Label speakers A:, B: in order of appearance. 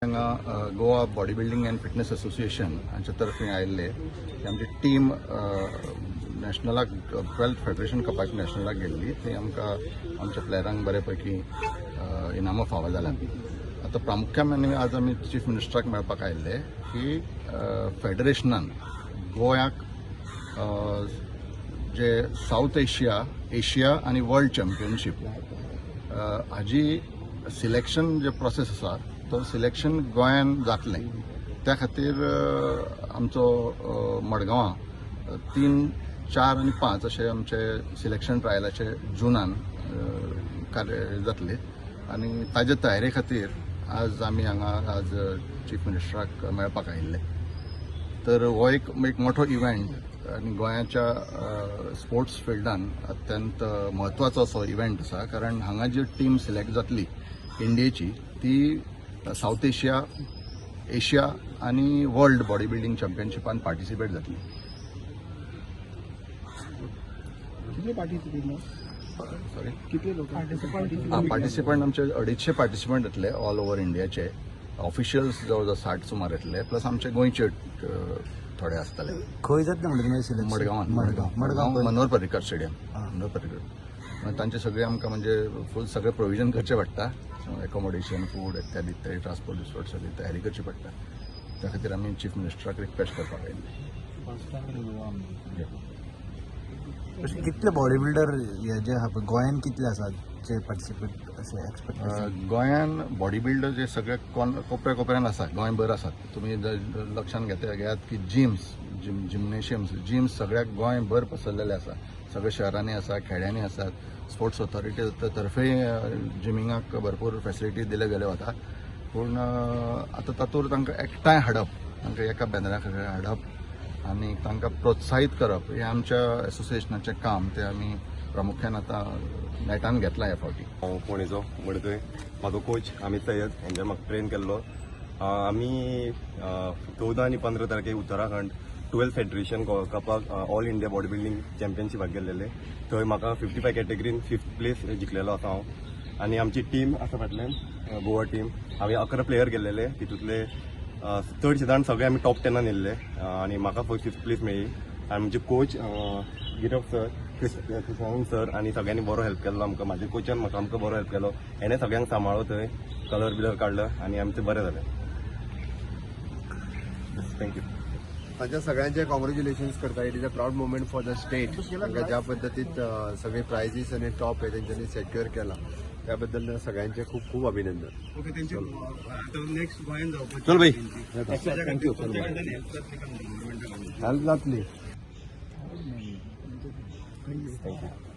A: हांगा Goa body building and fitness association हांच्या तर्फे आयिल्ले की आमची टीम नॅशनलाक, 12th federation कपाक नॅशनलाक गेल्ली. थंय आमकां आमच्या प्लेयरांक बरे पैकी इनामां फावो जाल्यात. आतां प्रामुख्यान आनी आज आमी चीफ मिनिस्टराक मेळपाक आयिल्ले की फेडरेशनान गोंयाक जे सावथ एशिया, एशिया आनी वर्ल्ड चॅम्पियनशीप हाजी सिलेक्शन जे प्रोसेस आसा, तो सिलेक्शन गोंयान जातलें. त्या खातीर आमचो मडगांवां 3, 4 आनी 5 अशे आमचे सिलेक्शन ट्रायलाचे जुनान कार्य जातले आनी ताजे तयारे खातीर आज आमी हांगा आज चीफ मिनिस्टराक मेळपाक आयिल्ले. तर हो एक एक मोठो इव्हेंट आनी गोंयाच्या स्पोर्ट्स फिल्डान अत्यंत म्हत्वाचो असो इव्हेंट आसा, कारण हांगा जी टीम सिलेक्ट जातली इंडियेची, ती सावथ एशिया, एशिया आनी वर्ल्ड बॉडी बिल्डींग चॅम्पियनशिपान पार्टिसिपेट जातली.
B: कितले पार्टिसिपेंट?
A: सॉरी?
B: कितले लोक?
A: पार्टिसिपंट आमचे 250 पार्टिसिपंट येतले ऑल ओव्हर इंडियाचे. ऑफिशियल्स जवळ जवळ 60 सुमार येतले, प्लस आमचे गोंयचे थोडे आसतले.
C: खंय जातलें म्हणटा तुमी सिलेक्शन?
A: मडगांवान.
C: मडगांव. मडगांव.
A: मनोहर पर्रीकर स्टेडियम, मनोहर पर्रीकर. मागीर तांचे सगळे आमकां म्हणजे फूल सगळें प्रोविजन करचें पडटा, एकोमोडेशन, फूड इत्यादी इत्यादी, ट्रान्सपोर्ट बिस्पोर्ट सगळी तयारी करची पडटा. त्या खातीर आमी चीफ मिनिस्टराक रिक्वेस्ट करपाक आयिल्ले.
C: अशे कितले बॉडी बिल्डर हे जे आहा पळय, गोंयान कितले आसात जे पार्टिसिपेट अशे एक्सपेक्ट आसा?
A: गोंयान बॉडी बिल्डर जे सगळे कोपऱ्या कोपऱ्यान आसा, गोंयभर आसात. तुमी जर लक्षान घेता घेयात की जिम्स, जिमनेशियम्स, जिम्स सगळ्या गोंयभर पसरलेले आसा. सगळ्या शहरांनी आसा, खेड्यांनी आसात. स्पोर्ट्स ऑथॉरिटी तर्फे जिमिंगाक भरपूर फेसिलिटी दिले गेले वता, पूण आतां तातूंत तांकां एकठांय हाडप, तांकां एका बॅनरा खाला हाडप आनी तांकां प्रोत्साहीत करप हें आमच्या एसोसिएशनाचें काम. तें आमी प्रामुख्यान आतां नेटान घेतलां ह्या फावटी.
D: हांव फोंडेचो, मडकय. म्हाजो कोच अमित सय्यद हेंच्यान म्हाका ट्रेन केल्लो. आमी 14 आनी 15 तारखेक उत्तराखंड 12 फेडरेशन कपाक ऑल इंडिया बॉडी बिल्डींग चॅम्पियनशिपाक गेल्लेले. थंय म्हाका 55 कॅटेगरीन फिफ्थ प्लेस जिखलेलो आसा हांव. आनी आमची टीम आसा फाटल्यान, गोवा टीम. आमी 11 प्लेयर गेल्लेले. तितूंतले चडशे जाण सगळे आमी टॉप 10न येयल्ले आनी म्हाका फस्ट फिफ्थ प्लेस मेळ्ळी. आनी आमचे कोच गिरफ सर, कृष्णानंद सर आनी सगळ्यांनी बरो हेल्प केल्लो आमकां. म्हाज्या कोचान म्हाका आमकां बरो हेल्प केलो. हेणें सगळ्यांक सांबाळ्ळो, थंय कलर बिलर काडलो आनी आमचें बरें जालें. Thank you.
E: तांच्या सगळ्यांचे कॉंग्रॅच्युलेशन्स करता. It is a proud moment for the state. तांकां ज्या पद्दतीत सगळे प्रायजीस आनी टॉप हे तेंच्यांनी सेक्युअर केला, त्या बद्दल सगळ्यांचे खूप खूप अभिनंदन.
B: ओके, त्यांचे आता नेक्स्ट गोंयान जावपाचे.
D: चल भाई.
E: Thank you. Help जातली.
D: Thank you.